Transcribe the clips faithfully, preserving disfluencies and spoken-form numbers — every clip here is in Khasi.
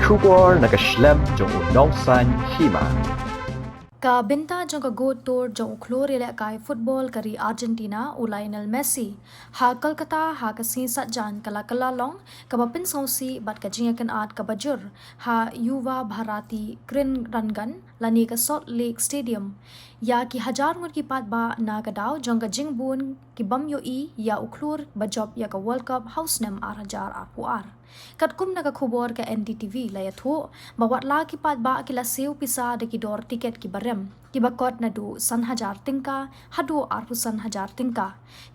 Khubor na ka shlem jong u nongsan hima. Ka bynta jong ka god tur jong u khlur ïalehkai football ka ri Argentina u Lionel Messi ha Kolkata ha ka sngi Saitjaiñ ka la kylla long kaba pynsngewsih bad ka jingïakynad kaba jur ha Yuva Bharati Krirangan lane ka Salt Lake Stadium ïa ki hajar ngut ki paidbah na ka daw jong ka jingbun ki bym ïohi ïa u khlur ba jop ïa ka World Cup ha u snem ar hajar arphew ar. Katkum na ka khubor ka N D T V la ïathuh ba wat la ki paidbah ki la siew pisa da ki dor tiket kiba rem, kiba kot naduh san hajar tyngka haduh arphew san hajar tyngka,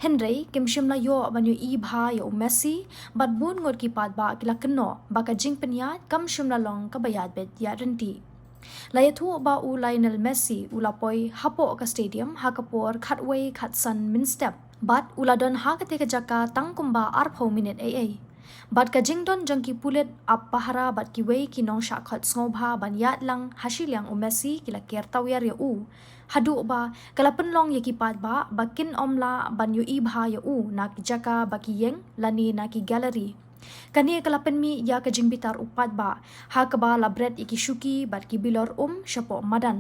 hynrei kim shym la ïoh ban ïohi bha ïa u Messi bad bun ngut ki paidbah ki la kynnoh ba ka jingpynïaid kam shym la long kaba ïaid beit ïaid ryntih. La ïathuh ba u Lionel Messi u la poi hapoh ka stadium ha ka por khatwei khatsan mynstep bad u la don ha katei ka jaka tang kumba arphew minit eiei. Bad ka jingdon jong ki pulit ap pahara bad kiwei ki nongshah khot sngewbha ban ïaid lang ha shiliang u Messi ki la ker tawiar ïa u, haduh ba ka la pynlong ïa ki paidbah ba kin ym lah ban ïohi bha ïa u na ki jaka ba ki ïeng lane na ki gallery. Kane ka la pynmih ïa ka jingbitar u paidbah ha kaba la bret ïa ki shuki bad ki bilor um shapoh madan.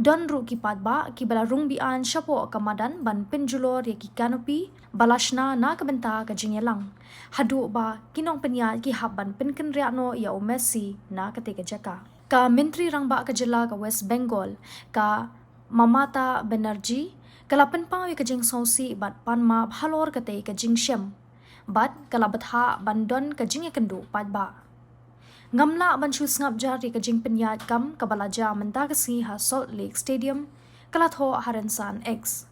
Don ruh ki paidbah kiba la rung be-aiñ shapoh ka madan ban pynjulor ïa ki canopy ba la shna na ka bynta ka jingïalang, haduh ba ki nongpynïaid ki hap ban pynkynriah noh ïa u Messi na katei ka jaka. Ka Myntri Rangbah ka jylla ka West Bengal, ka Mamata Banerjee, ka la pynpaw ïa ka jingsngewsih bad pan map halor katei ka jingshem bad ka la bthah ban don ka jingïakynduh paidbah. Ngam lah ban shu sngap jar ïa ka jingpynïaid kam kaba la jia mynta ka sngi ha Salt Lake Stadium, ka la thoh ha rynsan X.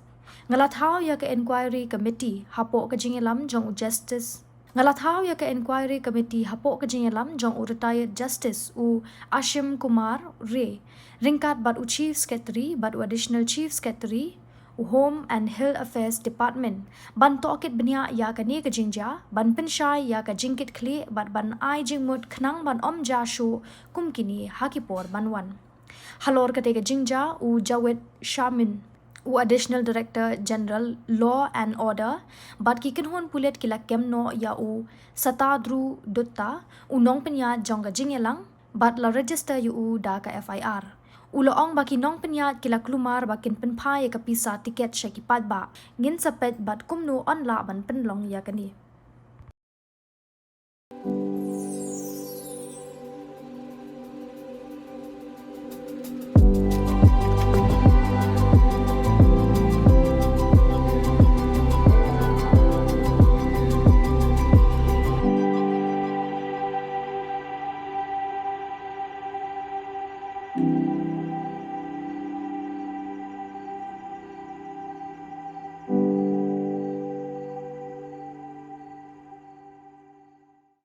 Nga la thaw ïa ka inquiry committee hapoh ka jingïalam jong u Justice. Nga la thaw ïa ka inquiry committee hapoh ka jingïalam jong u retired Justice u Ashim Kumar Ray ryngkat bad u Chief Secretary bad u Additional Chief Secretary u Home and Hill Affairs Department ban tohkit bniah ïa kane ka jingjia, ban pynshai ïa ka jingkitkhlieh bad ban ai jingmut khnang ban ym jia shuh kum kine ha ki por ban wan. Halor katei ka jingjia u Jawed Shamin, u Additional Director General Law and Order bad ki kynhun pulit ki la kem noh ïa u Satadru Dutta, u nongpynïaid jong ka jingïalang, bad la register ïa u da ka F I R. U la ong ba ki nongpynïaid ki la kulmar ba kin pynphai ïa ka pisa tiket sha ki paidbah. Ngin sa peit bad kumno yn lah ban pynlong ïa kane.